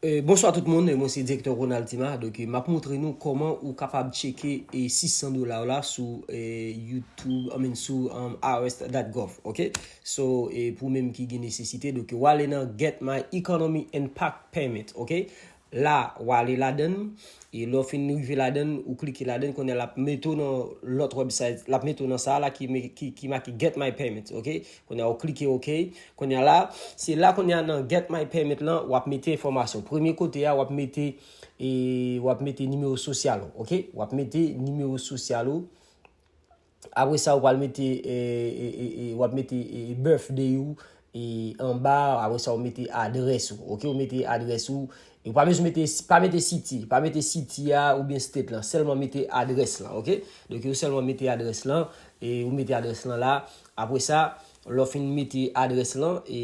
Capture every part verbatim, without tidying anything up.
E, bonswa tout moun, e, mwen se Direktè Ronald Tima. Donk, e, m ap montre nou kòman ou kapab tcheke, e, sis san dola w la sou, e, YouTube, I mean, sou, um, I R S dot gov, ok? So, e, pou menm ki gen nesesite, donk, w ale nan Get My Economy Impact Payment, ok? La, w ale ladann, e lè w fin rive ladann, ou klike ladann, kounye a l ap mete w nan lòt website, l ap mete w nan sa a la ki, ki, ki make Get My Payment, ok? Kounye a ou klike ok. Kounye a la, se la kounye a nan Get My Payment lan, w ap mete enfòmasyon. Premye kote a, w ap mete, e, w ap mete nimewo sosyal ou, ok? W ap mete nimewo sosyal ou. Apre sa, ou pral mete, e, e, e, e, w ap mete, e, birthday ou, e, anba, apre sa, ou mete adrès ou, ok? Ou mete adrès ou, e ou pa bezwen mete, pa mete city, pa mete city a oubyen state lan, sèlman mete adrès lan, ok? Donk, ou sèlman mete adrès lan, e ou mete adrès lan la. Apre sa, lè w fin mete adrès lan, e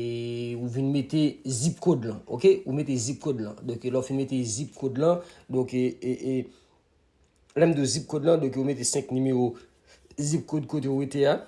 ou vin mete zip code lan, ok? Ou mete zip code lan. Donk, lè w fin mete zip code lan, donk, e, e, e, lè m di w zip code lan, donk, ou mete senk nimewo zip code kote ou rete a.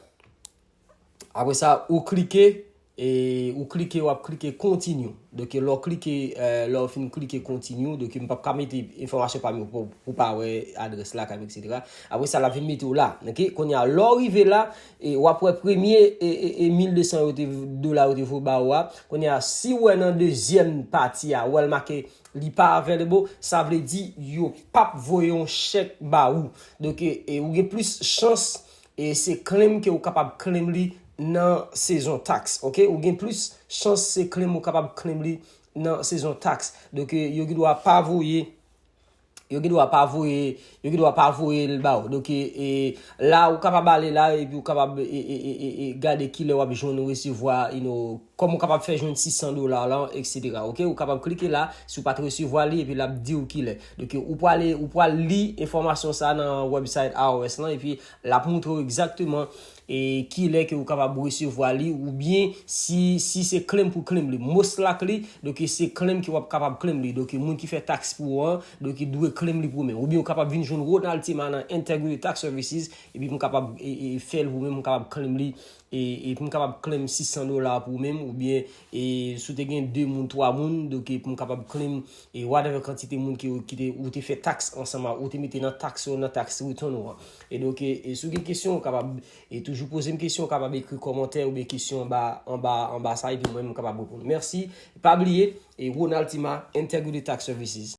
Apre sa, ou klike, e ou klike, w ap klike continue. Donk, lè w klike, e, lè w fin klike continue, donk, m p ap ka mete enfòmasyon pa m yo pou, pou pa wè adrès lakay m, et cetera. Apre sa, l ap vin mete w la, ok? Kounye a, lè w rive la, e w ap wè premye, e, e, e mil de san yo te, dola yo te voye ba ou a. Kounye a, si w wè nan dezyèm pati a, w wè l make li pa available, sa vle di yo p ap voye yon chèk ba ou. Donk, e, e ou gen plis chans, e se claim ke ou kapab claim li nan sezon tax, ok? Ou gen plis chans se claim ou kapab claim li nan sezon tax. Donk, e, yo gen dwa pa voye, yo gen dwa pa voye, yo gen dwa pa voye l ba ou. Donk, e, e, la, ou kapab ale la, epi ou kapab, e, e, e, e, e, gade kilè w ap jwenn resevwa, you know, kòman ou kapab fè jwenn sis san dola lan, et cetera. Ok? Ou kapab klike la, si w pa t resevwa li, epi l ap di w kilè. Donk, ou pral, ou pral li enfòmasyon sa nan website I R S lan, epi l ap montre w egzakteman e kilè ke ou kapab resevwa li, oubyen si, si se claim pou claim li. Most likely, donk se claim ke w ap kapab claim li. Donk moun ki fè tax pou ou an, donk dwe claim li pou ou menm. Oubyen ou kapab vin jwenn Ronald Tima nan Integrity Tax Services, epi pou m kapab, e, e, fè l pou ou menm, m kapab claim li, e, e pou m kapab claim sis san dola pou ou menm, oubyen, e, si w te gen de moun, twa moun, donk pou m kapab claim, e, whatever kantite moun ki, ki te, ou te fè tax ansanm a, ou te mete nan tax ou, nan tax return ou an. E donk, e, e si w gen kesyon, ou kapab, e, toujou poze m kesyon, ou kapab ekri kòmantè oubyen kesyon anba, anba, anba sa, epi mwen, m kapab reponn. Mèsi. Pa bliye, e, Ronald Tima, Integrity Tax Services.